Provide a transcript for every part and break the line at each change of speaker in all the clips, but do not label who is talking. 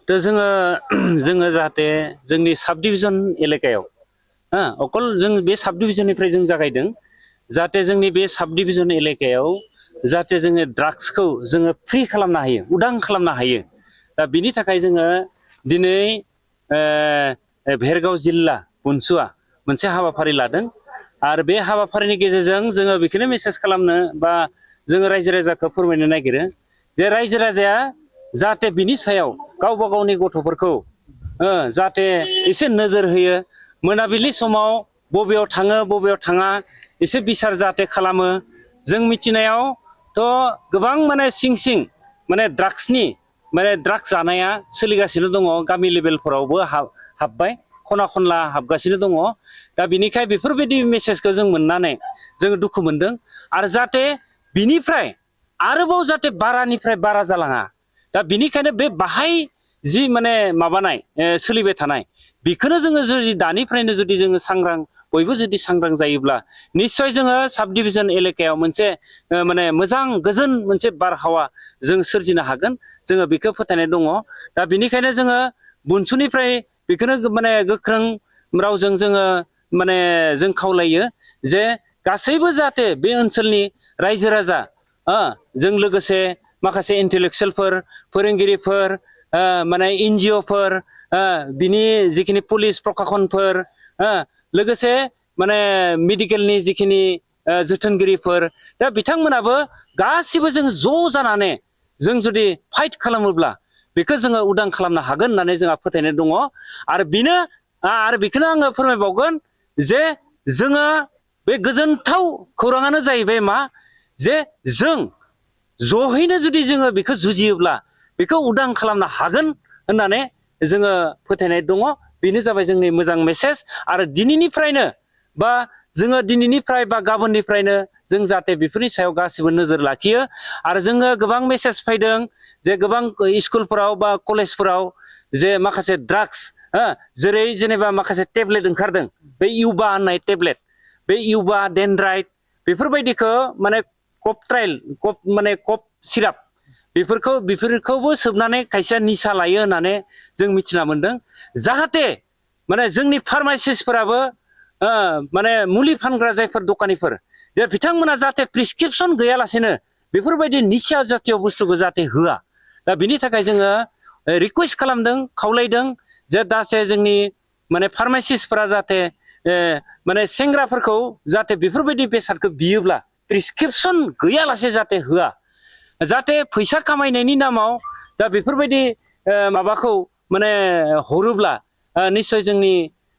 तो जोङो जाहाथे जोंनि साब डिभिजन एलेकायाव अकल जों बे साब डिभिजननिफ्राय जों जागायदों जाहाथे जोंनि बे साब डिभिजन एलेकायाव जाहाथे जोङो ड्राग्सखौ जोङो फ्रि खालामनो हायो उदां खालामनो हायो दा बिनि थाखाय जोङो दिनै भेरगाव जिल्ला बुनसुआ मोनसे हाबाफारि लादों आरो बे हाबाफारिनि गेजेरजों जोङो बेखौनो मेसेज खालामनो बा जोङो रायजो राजाखौ फोरमायनो नागिरो जे रायजो राजाया जाहाथे बिनि सायाव गावबा गावनि गथ'फोरखौ जाहाथे एसे नोजोर होयो मोनाबिलि समाव बबेयाव थाङो बबेयाव थाङा एसे बिसार जाहाथे खालामो जों मिथिनायावथ' गोबां माने सिं माने ड्राग्स जानाया सोलिगासिनो दङ गामि लेभेलफोरावबो हाबबाय खना खनला हाबगासिनो दङ दा बिनिखाय बेफोरबायदि मेसेजखौ जों मोननानै जों दुखु मोनदों आरो जाहाथे बिनिफ्राय आरोबाव जाहाथे बारानिफ्राय बारा जालाङा दा बिनिखायनो बे बाहाय जि माने माबानाय सोलिबाय थानाय बेखौनो जोङो जुदि दानिफ्रायनो जुदि जोङो सांग्रां बयबो जुदि सांग्रां जायोब्ला निश्चय जोङो साब डिभिजन एलेकायाव मोनसे माने मोजां गोजोन मोनसे बारहावा जों सोरजिनो हागोन जोङो बेखौ फोथायनाय दङ दा बिनिखायनो जोङो बुनसुनिफ्राय बेखौनो माने गोख्रों रावजों जोङो माने जों खावलायो जे गासैबो जाहाथे बे ओनसोलनि रायजो राजा जों लोगोसे माखासे इन्टेलेक्सुयेलफोर फोरोंगिरिफोर माने एनजिअफोर बिनि जिखिनि पुलिस प्रखाखनफोर लोगोसे माने मेडिकेलनि जिखिनि जोथोनगिरिफोर दा बिथांमोनाबो गासिबो जों ज' जानानै जों जुदि फाइट खालामोब्ला बेखौ जोङो उदां खालामनो हागोन होननानै जोंहा फोथायनाय दङ आरो बेखौनो आङो फोरमायबावगोन जे जोङो बे गोजोनथाव खौराङानो जाहैबाय मा जे जों ज'हैनो जुदि जोङो बेखौ जुजियोब्ला बेखौ उदां खालामनो हागोन होननानै जोङो फोथायनाय दङ बेनो जाबाय जोंनि मोजां मेसेज आरो दिनैनिफ्रायनो बा जोङो दिनैनिफ्राय बा गाबोननिफ्रायनो जों जाहाथे बेफोरनि सायाव गासिबो नोजोर लाखियो आरो जोङो गोबां मेसेज फैदों जे गोबां स्कुलफोराव बा कलेजफोराव जे माखासे ड्राग्स जेरै जेनेबा माखासे टेब्लेट ओंखारदों बे इउबा होननाय टेब्लेट बे इउबा डेनड्राइट बेफोरबायदिखौ माने कप सिराप बेफोरखौबो सोबनानै खायसेया निसा लायो होननानै जों मिथिना मोनदों जाहाथे माने जोंनि फार्मासिस्टफोराबो माने मुलि फानग्रा जायफोर दखानिफोर जे बिथांमोना जाहाथे प्रिसक्रिपसन गैयालासेनो बेफोरबायदि निसा जातीय बुस्थुखौ जाहाथे होआ दा बिनि थाखाय जोङो रिकुवेस्ट खालामदों खावलायदों जे दासे जोंनि माने फार्मासिस्टफोरा जाहाथे माने सेंग्राफोरखौ जाहाथे बेफोरबायदि बेसादखौ बियोब्ला प्रिसक्रिपसन गैयालासे जाहाथे होआ जाहाथे फैसा खामायनायनि नामाव दा बेफोरबायदि माबाखौ माने हरोब्ला निश्चय जोंनि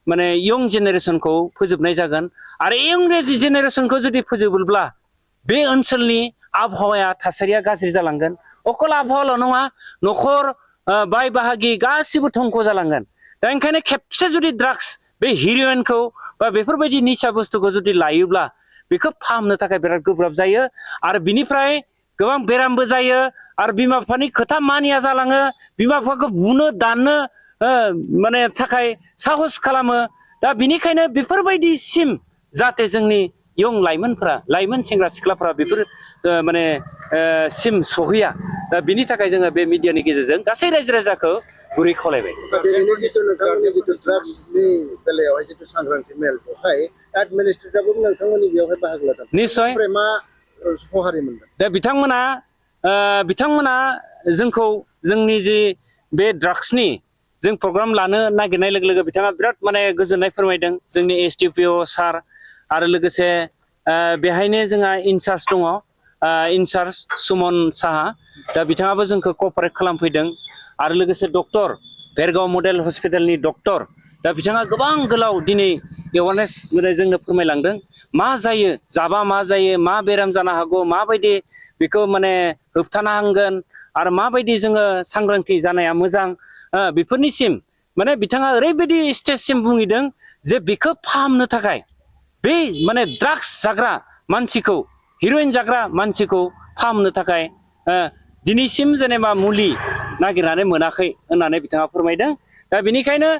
माने इयं जेनेरेसनखौ फोजोबनाय जागोन आरो इयं जेनेरेसनखौ जुदि फोजोबोब्ला बे ओनसोलनि आबहावाया थासारिया गाज्रि जालांगोन अकल आबहावाल' नङा न'खर बाय बाहागि गासिबो धंख जालांगोन दा ओंखायनो खेबसे जुदि ड्राग्स बे हिर'इनखौ बा बेफोरबायदि निसा बुस्थुखौ जुदि लायोब्ला बेखौ फाहामनो थाखाय बिराद गोब्राब जायो आरो बिनिफ्राय गोबां बेरामबो जायो आरो बिमा बिफानि खोथा मानिया जालाङो बिमा बिफाखौ बुनो दाननो माने थाखाय साहस खालामो दा बिनिखायनो बेफोरबायदिसिम जाहाथे जोंनि इयं लाइमोन सेंग्रा सिख्लाफोरा बेफोर माने सिम सहैया दा बिनि थाखाय जोङो बे मिडियानि गेजेरजों गासै रायजो राजाखौ गुरै खावलायबाय
नोंथांमोननि जिथु ड्राग्सनि बेलायावहाय जिथु सांग्रांथि मेल बेवहाय एडमिनिस्ट्रेटराबो नोंथांमोननि बेवहाय बाहागो लादों
निश्चय
मा सहारि मोनदों
दा बिथांमोना जोंखौ जोंनि जि बे ड्राग्सनि जों प्रग्राम लानो नागिरनाय लोगो लोगो बिथाङा बिराद माने गोजोननाय फोरमायदों जोंनि एसडिपिअ सार आरो लोगोसे बेहायनो जोंहा इनचार्ज दङ इनचार्ज सुमन साहा दा बिथाङाबो जोंखौ कपारेट खालामफैदों आरो लोगोसे डक्टर भेरगाव मडेल हस्पिटालनि डक्टर दा बिथाङा गोबां गोलाव दिनै एवारनेस जोंनो फोरमायलांदों मा जायो जाबा मा जायो मा बेराम जानो हागौ माबायदि बेखौ माने होबथानो हांगोन आरो माबायदि जोङो सांग्रांथि जानाया मोजां बेफोरनिसिम माने बिथाङा ओरैबायदि स्टेजसिम बुंहैदों जे बेखौ फाहामनो थाखाय बे माने ड्राग्स जाग्रा मानसिखौ हिर'इन जाग्रा मानसिखौ फाहामनो थाखाय दिनैसिम जेनेबा मुलि नागिरनानै मोनाखै होननानै बिथाङा फोरमायदों दा बेनिखायनो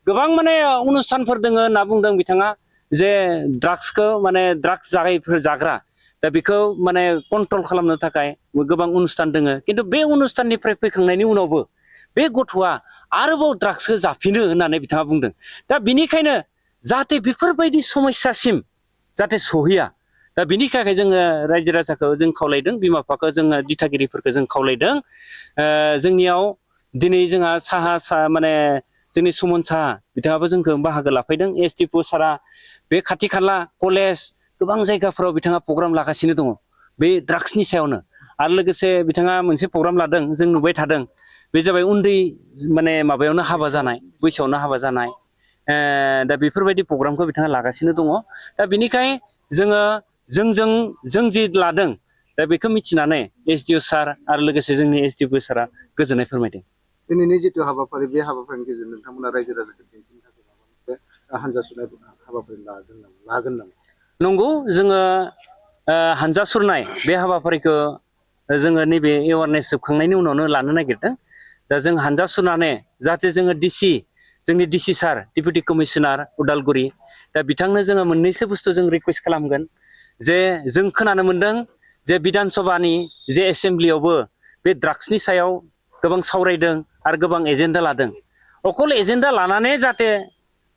गोबां माने अनुष्ठानफोर दोङो होनना बुंदों बिथाङा जे ड्राग्सखौ माने ड्राग्स जाग्रा दा बेखौ माने कन्ट्रल खालामनो थाखाय गोबां अनुष्ठान दोङो खिन्थु बे अनुष्ठाननिफ्राय फैखांनायनि उनावबो बे गथ'आ आरोबाव ड्राग्सखौ जाफिनो होननानै बिथाङा बुंदों। दा बिनिखायनो जाहाथे बेफोरबायदि समस्यासिम जाहाथे सहैया, दा बिनि थाखाय जोङो रायजो राजाखौ जों खावलायदों, बिमा बिफाखौ जोङो दिथागिरिफोरखौ जों खावलायदों। जोंनियाव दिनै जोंहा माने जोंनि सुमन साहा बिथाङाबो जोंखौ बाहागो लाफैदों। एसडिपअ सारा बे खाथि खाला कलेज गोबां जायगाफोराव बिथाङा प्रग्राम लागासिनो दङ बे ड्राग्सनि सायावनो। आरो लोगोसे बिथाङा मोनसे प्रग्राम लादों, जों नुबाय थादों, बे जाबाय उन्दै माने माबायावनो हाबा जानाय, बैसोआवनो हाबा जानाय। दा बेफोरबायदि प्रग्रामखौ बिथाङा लागासिनो दङ। दा बिनिखाय जों जि लादों, दा बेखौ मिथिनानै एसडिअ सार आरो लोगोसे जोंनि एसडिपअ सारा गोजोननाय फोरमायदों।
दिनैनि जिथु हाबाफारि, बे हाबाफारिनि गेजेरजों नोंथांमोना रायजो राजाखौ दिन्थिनो थाखाय माबा मोनसे हानजा सुरनाय हाबाफारि लागोन नामा?
नंगौ, जोङो हानजा सुरनाय बे हाबाफारिखौ जोङो नैबे एवारनेस जोबखांनायनि उनावनो लानो नागिरदों। दा जों हानजा सुरनानै जाहाथे जोङो जोंनि डिसि सार, डेपुटि कमिशनार उदालगुरि, दा बिथांनो जोङो मोननैसो बुस्थु जों रिकुवेस्ट खालामगोन। जे जों खोनानो मोनदों जे बिधान सभानि जे एसेम्ब्लियावबो बे ड्राग्सनि सायाव गोबां सावरायदों आरो गोबां एजेन्डा लादों। अकल एजेन्डा लानानै जाहाथे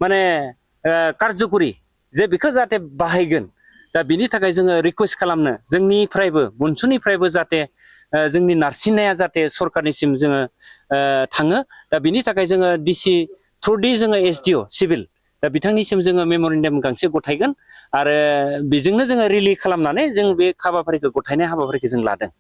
माने कारज'करि जे बेखौ जाहाथे बाहायगोन, दा बिनि थाखाय जोङो रिकुवेस्ट खालामनो जोंनिफ्रायबो मोनसुनिफ्रायबो जाहाथे जोंनि नारसिननाया जाहाथे सरकारनिसिम जोङो थाङो। दा बिनि थाखाय जोङो डिसि थ्रुयै जोङो एसडिअ सिभिल, दा बिथांनिसिम जोङो मेम'रेन्डाम गांसे गथायगोन आरो बेजोंनो जोङो रिलि खालामनानै जों बे हाबाफारिखौ गथायनाय हाबाफारिखौ जों लादों।